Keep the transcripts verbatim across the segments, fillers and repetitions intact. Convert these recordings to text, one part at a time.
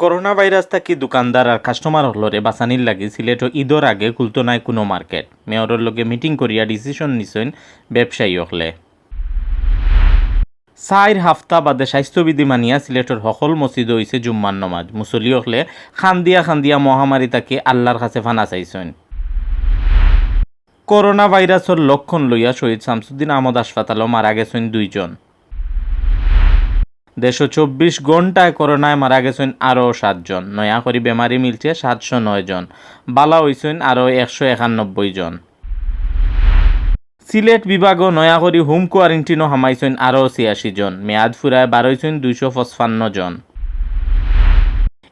Corona virus থাকি দোকানদার আর কাস্টমার অকলরে বাঁচানির লাগি সিলেটো ইদর আগে খুলতো নায় কুনু মার্কেট। মেয়রর লগে মিটিং করিয়া ডিসিশন নিছইন ব্যবসায়ী অকলে। চাইর হাফতা বাদে স্বাস্থ্যবিধি মানিয়া সিলেটর হকল মসজিদো অইছে জুম্মার নমাজ। মুসল্লি অকলে কান্দিয়া কান্দিয়া মহামারী থাকি আল্লার কাছে ফানা চাইছইন। করোনা ভাইরাসর লক্ষণ লইয়া শহীদ শামসুদ্দিন আহমদ হাসপাতালো মারা গেছইন দুইজন। দেশো চব্বিশ ঘন্টায় করোনায় মারা গেছইন আরও সাতজন। নয়া করি বেমারি মিলছে সাতশো নয় জন। বালা অইছইন আরও একশো একানব্বই জন। সিলেট বিভাগো নয়া করি হোম কোয়ারেন্টিনো হামাইছইন আরও ছিয়াশি জন। মেয়াদ ফুরায় বারইছইন দুইশো পঁচপান্ন জন।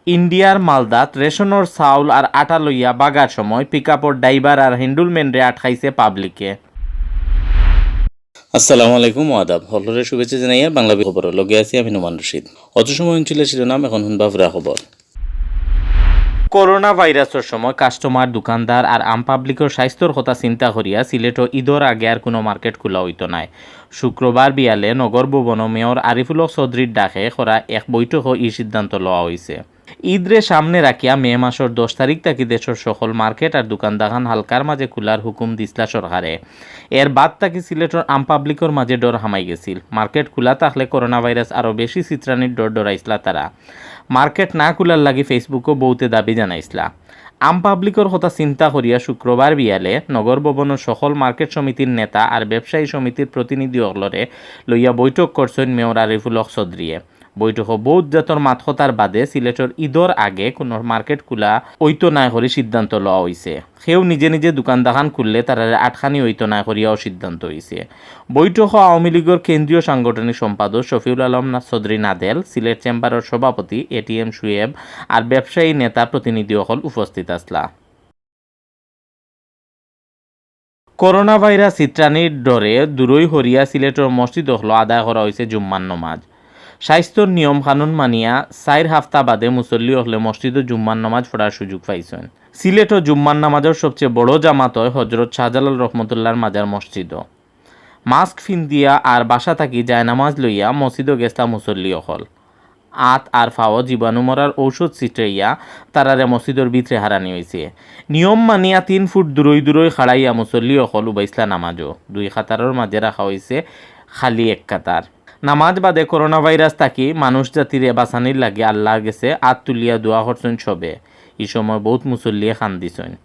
ইন্ডিয়ার মালদাত রেশনর চাউল আর আটা লইয়া বাগার সময় পিকআপর ড্রাইভার আর হ্যান্ডলম্যানরে আটকাইছে পাবলিকে। আসসালামু আলাইকুম, আদাব। হকলরে শুভেচ্ছা জানাইয়া বাংলা খবর লগে আছি আমি নোমান রশিদ। অত সময় অঞ্চলের শিরোনাম, এখন হুনবা পুরা খবর। করোনা ভাইরাসর সময় কাস্টমার, দোকানদার আর আম পাবলিকর স্বাস্থ্যর কথা চিন্তা করিয়া সিলেটো ইদর আগে আর কুনু মার্কেট খুলা অইতো নায়। শুক্রবার বিয়ালে নগর ভবনো মেয়র আরিফুল হক চৌধুরীর ডাকে করা এক বৈঠকো ই সিদ্ধান্ত লওয়া অইছে। ইদরে সামনে রাখিয়া মে মাসর দশ তারিখ থাকি দেশর সকল মার্কেট আর দোকান দাখান হালকার মাঝে খুলার হুকুম দিছলা সরকারে। এর বাদ থাকি সিলেটর আম পাবলিকর মাঝে ডর হামাই গেছিল। মার্কেট খুলা থাকলে করোনা ভাইরাস আরও বেশি ছিতরানির ডর ডরাইছলা তারা। মার্কেট না খুলার লাগি Facebookও বউতে দাবি জানাইছলা। আম পাবলিকর কথা চিন্তা করিয়া শুক্রবার বিয়ালে নগর ভবনর সকল মার্কেট সমিতির নেতা আর ব্যবসায়ী সমিতির প্রতিনিধি অকলরে লইয়া বৈঠক করছইন মেয়র আরিফুল হক চৌধুরীয়ে। বৈঠকো বউত জাতর মাতকথার বাদে সিলেটর ইদর আগে কুনু মার্কেট খুলা অইতো নায় করি সিদ্ধান্ত লওয়া অইছে। কেউ নিজে নিজে দোকান দাখান খুললে তারারে আটকানি অইতো নায় করিয়াও সিদ্ধান্ত অইছে। বৈঠকো আওয়ামী লীগর কেন্দ্রীয় সাংগঠনিক সম্পাদক শফিউল আলম না-, চৌধুরী নাদেল, সিলেট চেম্বারর সভাপতি এটিএম শুয়েব আর ব্যবসায়ী নেতা প্রতিনিধি অকল উপস্থিত আছলা। করোনা ভাইরাস ছিতরানির ডরে দূরই হরিয়া সিলেটর মসজিদ অকলো আদায় করা অইছে জুম্মার নমাজ। স্বাস্থ্যর নিয়ম কানুন মানিয়া চাইর হাফতা বাদে মুসল্লি অকলে মসজিদো জুম্মার নমাজ পড়ার সুযোগ পাইছইন। সিলেটও জুম্মার নামাজর সবচেয়ে বড় জামাত অয় হজরত শাহজালাল রহমতুল্লাহর মাজার মসজিদো। মাস্ক ফিন্দিয়া আর বাসা থাকি জায়নামাজ লইয়া মসজিদো গেছলা মুসল্লি অকল। আত আর ফাও জীবাণু মরার ঔষধ ছিটাইয়া তারারে মসজিদর ভিতরে হারানি অইছে। নিয়ম মানিয়া তিন ফুট দূরই দূরই খাড়াইয়া মুসল্লি অকল উবাইছলা নামাজো। দুই কাতারর মাঝে রাখা অইছে খালি এক কাতার। নামাজ বাদে করোনা ভাইরাস থাকি মানুষ জাতিরে বাঁচানির লাগি আল্লাহর গেছে আত তুলিয়া দোয়া করছইন সবে। ই সময় বউত মুসল্লিয়ে কান্দিছইন।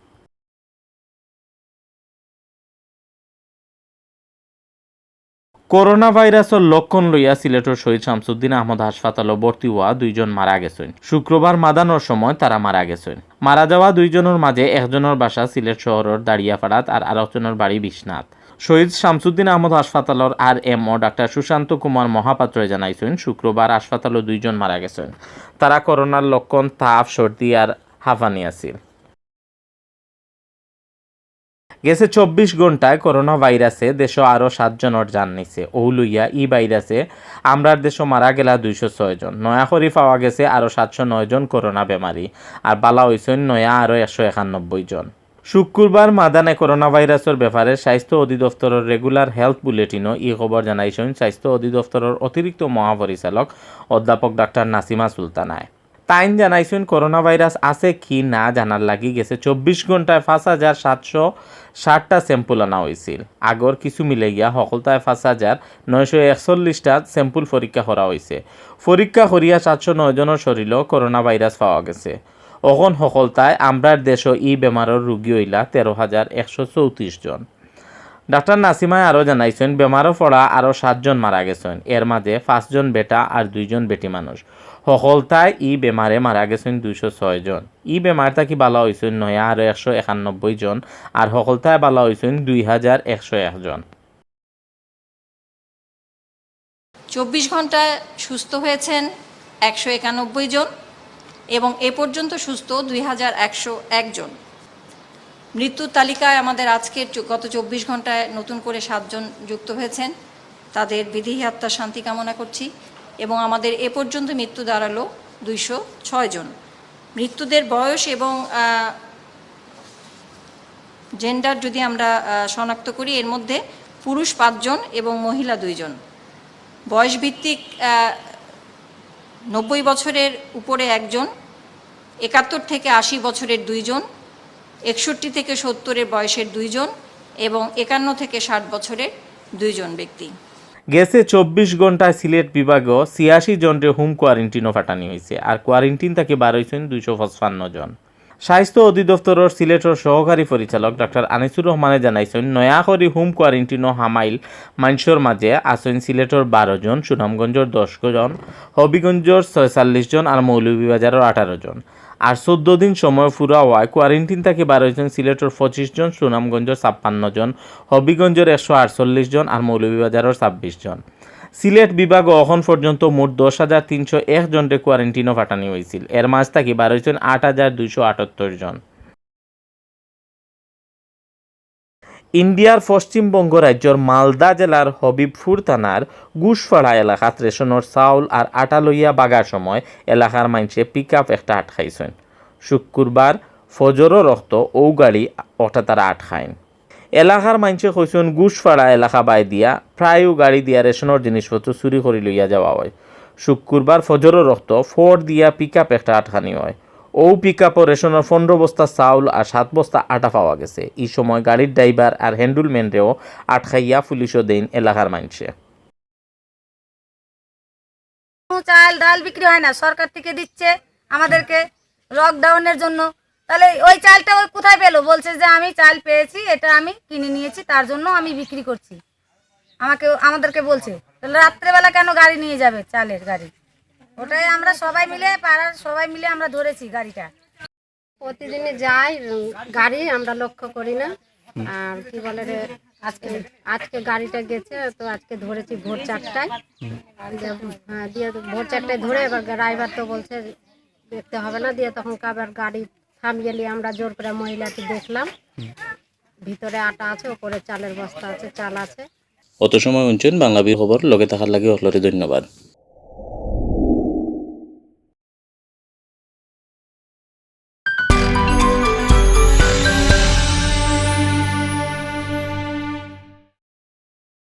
করোনা ভাইরাসর লক্ষণ লইয়া সিলেটর শহীদ শামসুদ্দিন আহমদ হাসপাতালো ভর্তি অওয়া দুইজন মারা গেছইন। শুক্রবার মাদানর সময় তারা মারা গেছইন। মারা যাওয়া দুইজনর মাঝে একজনর বাসা সিলেট শহরর দাড়িয়াপাড়াত আর আরকজনর বাড়ি বিশ্বনাথ। শহীদ শামসুদ্দিন আহমদ হাসপাতালর আরএমও ডাক্তার সুশান্ত কুমার মহাপাত্রয় জানাইছইন, শুক্রবার হাসপাতালো দুইজন মারা গেছইন। তারা করোনার লক্ষণ তাপ, সর্দি আর হাঁফানি আছিল। গেছে চব্বিশ ঘন্টায় করোনা ভাইরাসে দেশো আরো সাতজনর জান নিছে। অউ লইয়া ই ভাইরাসে আমরার দেশো মারা গেলা দুইশো ছয় জন। নয়া করি পাওয়া গেছে আরো সাতশো নয় জন করোনা বেমারি, আর বালা অইছইন নয়া আরো একশো একানব্বই জন। শুক্রবার মাদানে করোনা ভাইরাসর ব্যাপারে স্বাস্থ্য অধিদপ্তরর regular health bulletinও ই খবর জানাইছইন স্বাস্থ্য অধিদপ্তরর অতিরিক্ত মহাপরিচালক অধ্যাপক ডাক্তার নাসিমা সুলতানায়। তাইন জানাইছইন, করোনা ভাইরাস আছে কি না জানার লাগি গেছে চব্বিশ ঘন্টায় পাঁচ হাজার সাতশো ষাটটা sample আনা অইছিল। আগর কিছু মিলাইয়া হকলতায় পাঁচ হাজার নয়শো একচল্লিশটা sample পরীক্ষা করা অইছে। পরীক্ষা করিয়া সাতশো নয় জনর শরীলো করোনা ভাইরাস পাওয়া গেছে। অখন হকলতায় আমরার দেশো ই বেমারর রোগী অইলা তেরো হাজার একশো চৌত্রিশ জন। ডাক্তার নাসিমায় আরো জানাইছইন, বেমারো পড়া আরো সাতজন মারা গেছইন, এর মাঝে পাঁচজন বেটা আর দুইজন বেটি মানুষ। হকলতায় ই বেমারে মারা গেছইন দুইশো ছয় জন। ই বেমার থাকি বালা অইছইন নয়া আরো একশো একানব্বই জন, আর হকলতায় বালা অইছইন দুই হাজার একশো এক জন। চব্বিশ ঘন্টায় সুস্থ হয়েছেন একশো একানব্বই জন এবং এ পর্যন্ত সুস্থ দুই হাজার একশো এক জন। মৃত্যুর তালিকায় আমাদের আজকের চো-, গত চব্বিশ ঘন্টায় নতুন করে সাতজন যুক্ত হয়েছেন। তাদের বিদেহী আত্মার শান্তি কামনা করছি এবং আমাদের এ পর্যন্ত মৃত্যু দাঁড়ালো দুইশো ছয় জন। মৃত্যুদের বয়স এবং, আহ, gender যদি আমরা, আহ, শনাক্ত করি, এর মধ্যে পুরুষ পাঁচজন এবং মহিলা দুইজন। বয়সভিত্তিক, আহ, নব্বই বছরের উপরে একজন একাত্তর থেকে আশি বছরের দুইজন, একষট্টি থেকে সত্তরের বয়সের দুইজন এবং একান্ন থেকে ষাট বছরের দুইজন ব্যক্তি। গেছে চব্বিশ ঘন্টায় সিলেট বিভাগো ছিয়াশি জনরে হোম কোয়ারেন্টিনো পাঠানি অইছে, আর কোয়ারেন্টিন থাকি বার অইছইন দুইশো পঁচপান্ন জন। স্বাস্থ্য অধিদপ্তরর সিলেটর সহকারী পরিচালক ডাক্তার আনিসুর রহমানে জানাইছইন, নয়া করি হোম কোয়ারেন্টিনো হামাইল মানষর মাঝে আছইন সিলেটর বারো জন, সুনামগঞ্জর দশ জন, হবিগঞ্জর ছয়চল্লিশ জন আর মৌলভীবাজারর আঠারো জন। আর চৌদ্দ দিন সময় পুরা অওয়ায় কোয়ারেন্টিন থাকি বার অইছইন সিলেটর পঁচিশ জন, সুনামগঞ্জর ছাপ্পান্ন জন, হবিগঞ্জর একশো আটচল্লিশ জন আর মৌলভীবাজারর ছাব্বিশ জন। সিলেট বিভাগো অখন পর্যন্ত মোট দশ হাজার তিনশো এক জনরে কোয়ারেন্টিনো পাঠানি অইছিল। এর মাঝ থাকি বার অইছইন আট হাজার দুইশো আটাত্তর জন। ইন্ডিয়ার পশ্চিমবঙ্গ রাজ্যর মালদা জেলার হবিবপুর থানার ঘুষপাড়া এলাকাত রেশনর চাউল আর আটা লইয়া বাগার সময় এলাকার মানষে পিকআপ একটা আটকাইছইন। শুক্কুরবার ফজরর অক্ত অউ গাড়ি অটা তারা আটকাইন। এলাকার মানষে কইছইন, ঘুষপাড়া এলাকা বায় দিয়া প্রায়উ গাড়ি দিয়া রেশনর জিনিসপত্র চুরি করি লইয়া যাওয়া অয়। শুক্কুরবার ফজরর অক্ত ফর দিয়া পিকআপ একটা আটকানি অয়। অউ পিকআপো রেশনর পনরো বস্তা চাউল আর সাত বস্তা আটা পাওয়া গেছে। ই সময় গাড়ির ড্রাইভার আর হ্যান্ডলম্যানরেও আটকাইয়া পুলিশো দেইন এলাকার মানষে। কোনো চাল ডাল বিক্রি হয় না, সরকার থেকে দিচ্ছে আমাদেরকে লকডাউনের জন্য। তাহলে ওই চালটা ওই কোথায় পেলো? বলছে যে আমি চাল পেয়েছি, এটা আমি কিনে নিয়েছি, তার জন্য আমি বিক্রি করছি। আমাকে, আমাদেরকে বলছে, তাহলে রাত্রেবেলা কেন গাড়ি নিয়ে যাবে, চালের গাড়ি? ওটাই আমরা সবাই মিলে, পাড়ার সবাই মিলে আমরা ধরেছি গাড়িটা। প্রতিদিনই যাই, উম, গাড়ি আমরা লক্ষ্য করি না। আর কি বলে রে, আজকে, আজকে গাড়িটা গেছে, তো আজকে ধরেছি ভোর চারটায়। দিয়ে, হ্যাঁ, দিয়ে ভোর চারটায় ধরে এবার ড্রাইভার তো বলছে দেখতে হবে না, দিয়ে তখন আবার গাড়ি থামিয়ে নিয়ে আমরা জোর করে মহিলাকে দেখলাম, ভিতরে আটা আছে, উপরে চালের বস্তা আছে, চাল আছে। অত সময় হুনছইন বাংলা বিবির খবর, লগে থাকার লাগি হকলরে ধন্যবাদ।